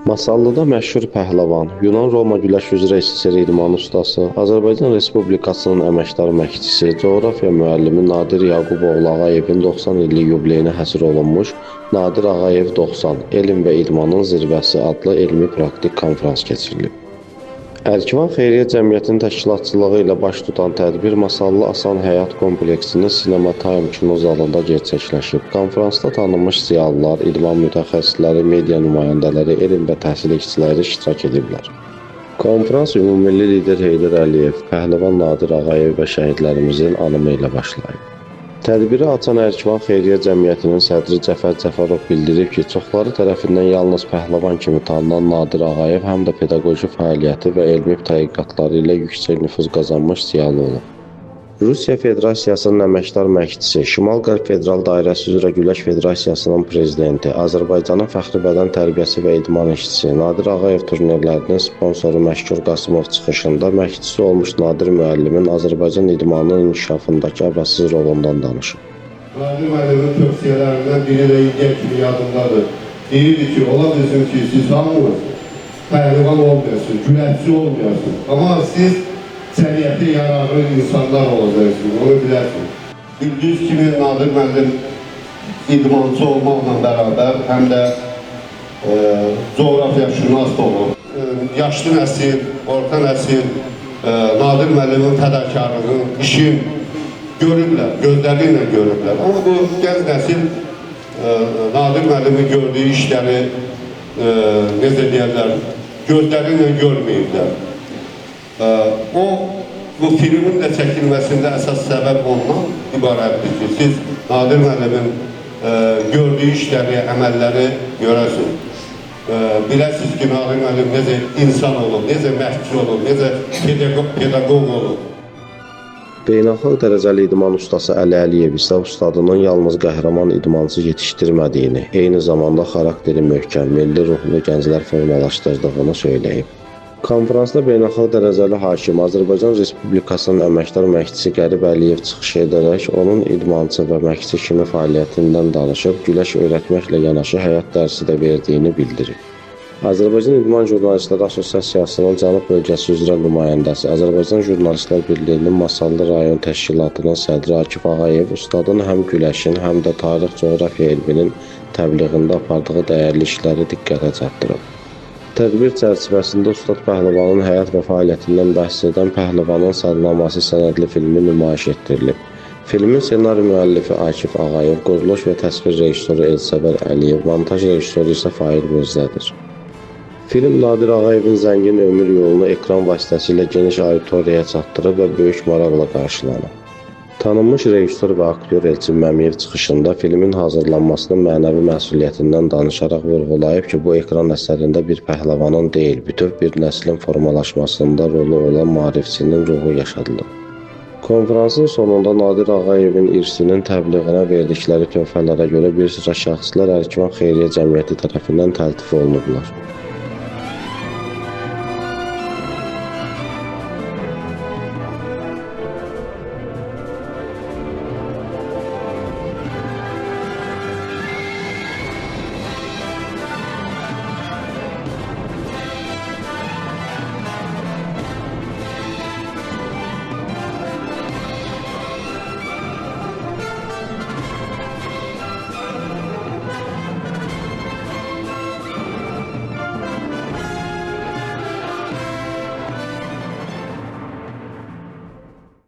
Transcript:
Masallıda məşhur pəhləvan, Yunan-Roma güləş üzrə SSR idman ustası, Azərbaycan Respublikasının əməkdar məşqçisi, coğrafiya müəllimi Nadir Yaquboğlu Ağayevin 90 illik yubileyinə həsr olunmuş Nadir Ağayev 90 Elm və İdmanın Zirvəsi adlı elmi praktik konfrans keçirilib. Ərkivan Xeyriyyə Cəmiyyətinin təşkilatçılığı ilə baş tutan tədbir Masallı Asan Həyat kompleksinin Sinema Time kino zalında gerçəkləşib. Konfransda tanınmış ziyalılar, idman mütəxəssisləri, media nümayəndələri, elm və təhsil işçiləri iştirak ediblər. Konfrans ümummilli lider Heydər Əliyev, pəhləvan Nadir Ağayev və şəhidlərimizin anımı ilə başlayıb. Tədbiri açan Ərkivan Xeyriyyə Cəmiyyətinin sədri Cəfər Cəfərov bildirib ki, çoxları tərəfindən yalnız pəhləvan kimi tanınan Nadir Ağayev həm də pedaqoji fəaliyyəti və elmi tədqiqatları ilə yüksək nüfuz qazanmış ziyalı olub. Rusiya Federasiyasının əməkdar məşqçisi, Şimal-Qərb Federal Dairəsi üzrə Güləş Federasiyasının prezidenti, Azərbaycanın fəxri bədən tərbiyəsi və idman işçisi Nadir Ağayev turnirlərinin sponsoru Məşhur Qasımov çıxışında məşqçisi olmuş Nadir müəllimin Azərbaycan idmanının inkişafındakı əvəzsiz rolundan danışıb. Nadir müəllimin tövsiyələrindən biri də indiyə kimi yadımdadır. Deyirdi ki, ola bilsin ki, siz hamınız pəhlivan olmayasınız, güləşçi olmayasınız. Amma siz cəmiyyətə yararlı insanlar olacaqsınız, onu bilərsiniz. Bildiyiniz kimi Nadir müəllim idmançı olmaqla bərabər həm də coğrafiyaşünas da olub. Yaşlı nəsil, orta nəsil Nadir müəllimin fədakarlığını, işin görüblər, gözləri ilə görüblər. Amma bu gənc nəsil Nadir müəllimin gördüyü işləri necə deyərlər, gözləri ilə görməyiblər. Bu filmin də çəkilməsində əsas səbəb ondan ibarətdir ki, siz Nadir müəllimin gördüyü işləri, əməlləri görəsiniz. Biləsiniz ki, Nadir müəllim necə insan olub, necə məşqçi olub, necə pedaqoq olub. Beynəlxalq dərəcəli idman ustası Əli Əliyev isə ustadının yalnız qəhrəman idmançı yetişdirmədiyini, eyni zamanda xarakteri möhkəm, milli ruhlu gənclər formalaşdırdığını söyləyib. Konfransda beynəlxalq dərəcəli hakim, Azərbaycan Respublikasının əməkdar məşqçisi Qərib Əliyev çıxış edərək onun idmançı və məşqçi kimi fəaliyyətindən danışıb, güləş öyrətməklə yanaşı həyat dərsi də verdiyini bildirib. Azərbaycan İdman Jurnalistləri Assosiasiyasının Cənub bölgəsi üzrə nümayəndəsi, Azərbaycan Jurnalistlər Birliyinin Masallı rayon təşkilatının sədri Akif Ağayev ustadın həm güləşin, həm də tarix-coğrafiya elminin təbliğində apardığı dəyərli işləri diqqətə çatdırıb. Tədbir çərçivəsində ustad pəhləvanın həyat və fəaliyyətindən bəhs edən Pəhləvanın Salnaması sənədli filmi nümayiş etdirilib. Filmin ssenari müəllifi Akif Ağayev, quruluş və təsvir rejissoru Elsəvər Əliyev, montaj rejissoru isə Fahir Mirzədir. Film Nadir Ağayevin zəngin ömür yolunu ekran vasitəsilə geniş auditoriyaya çatdırıb və böyük maraqla qarşılanıb. Tanınmış rejissor və aktyor Elçin Məmiyev çıxışında filmin hazırlanmasının mənəvi məsuliyyətindən danışaraq vurğulayıb ki, bu ekran əsərində bir pəhləvanın deyil, bütöv bir nəslin formalaşmasında rolu olan maarifçinin ruhu yaşadılıb. Konfransın sonunda Nadir Ağayevin irsinin təbliğinə verdikləri töhfələrə görə bir sıra şəxslər Ərkivan Xeyriyyə Cəmiyyəti tərəfindən təltif olunublar.